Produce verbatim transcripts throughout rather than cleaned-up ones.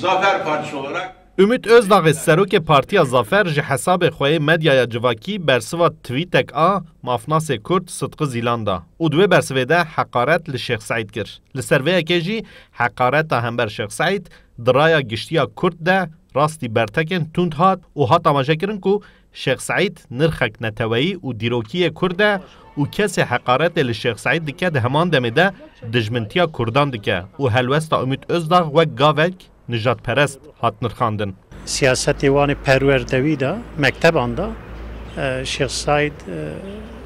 Zafer Partisi olarak Ümit Özdağ, serokê Partiya Zafer, ji hesabê xwe yê medyaya civakî bersiva twîtek a mafnasê Kurd Sıtkı Zilan da û di wê bersivê de heqaret li Şêx Seîd kir. Li ser vê yekê jî heqareta hember Şêx Seîd di raya giştiya Kurd de rastî bertekên tund hat û hat amajekirin ku Şêx Seîd nirxek neteweyî û dîrokî yê Kurd e û kesê heqaretê li Şêx Seîd dike di heman demê de dijmintiya Kurdan dike û helwesta Ümit Özdağ wek gavek nijadperest hat nirxandin. Siyasetê wan ê perwerdewî de, mekteban de, e, Şêx Seîd, e,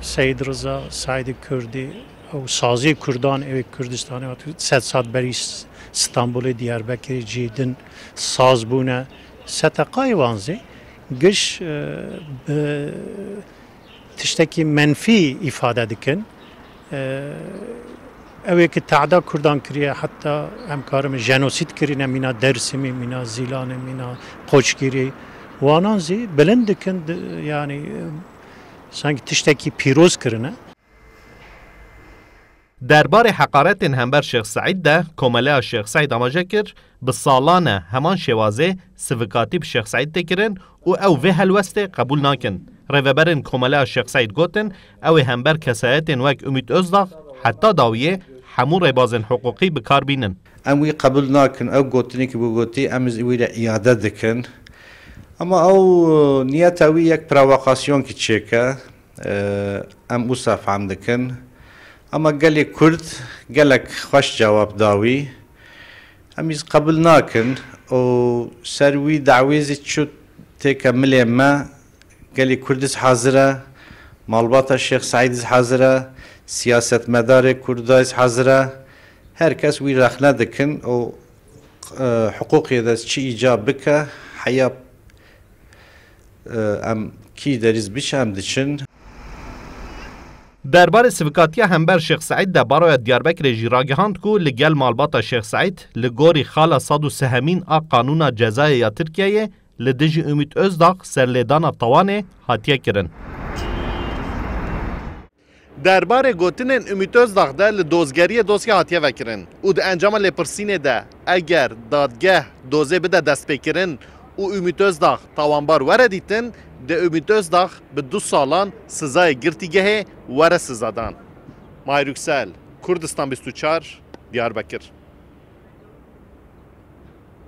Seîd Riza, Seîd Kurdî, ew saziyê Kurdan, ew ê Kurdistanê hat, sed sal berî S-, Stenbolê, Diyarbekirê, cihê din saz bûne. Seteqayê wan zî giş, e, bi tiştekî menfî îfade dikin. E, ew ê ki tehda Kurdan kiriye, heta em karin jenosid kirine, mîna Dersimî, mîna Zîlanê, mîna Qoçgirî, wanan zî bilind dikin, di-, yanî, e, sanki tiştekî pîroz kirine. Derbarê heqaretên hember Şêx Seîd de Komeleya Şêx Seîd amaje kir, bi salan e heman şêwazê sivikatî bi Şêx Seîd tê kirin û ew vê helwestê qebûl nakin. Rêveberên Komeleya Şêx Seîd gotin, ew ê hember kesayetên wek Ümit Özdağ heta dawiyê hemû rêbazên hiqûqî bi kar bînin. Em wî qebûl nakin, ew gotinê ki bû gotî, em ji wî re îade dikin. Ama ew niyeta wî yek provokasyon ki çêke. Em wisa fehm dikin. Ama gelê Kurd gelek xweş cewab da wî. Em îz qebûl nakin û ser wî dawê zî çû têke milê me. Gelê Kurd iz hazir e, malbata Şêx Seîd iz hazir e, siyasetmedarê Kurda iz hazir e. Her kes wî rexne dikin û, e, hiqûqê de çi îcab bike, heya Em kî derîz biçe, em diçin. Derbarê sivikatiya hember Şêx Seîd de Baroya Diyarbekirê jî ragihand ku li gel malbata Şêx Seîd li gorî xala sed û sehemîn a Qanûna Cezayê ya Tirkiyeyê li dijî Ümit Özdağ serlêdana tawanê hatiye kirin. Derbarê gotinên Ümit Özdağ de li dozgeriyê dosya hatiye vekirin û di encama lêpirsînê de eger dadgeh dozê bide destpêkirin û Ümit Özdağ tawanbar were dîtin, dê Ümit Özdağ bi du salan sizayê girtîgehê were sizadan. Mahir Yüksel, Kurdistan bîst û çar, Diyarbekir.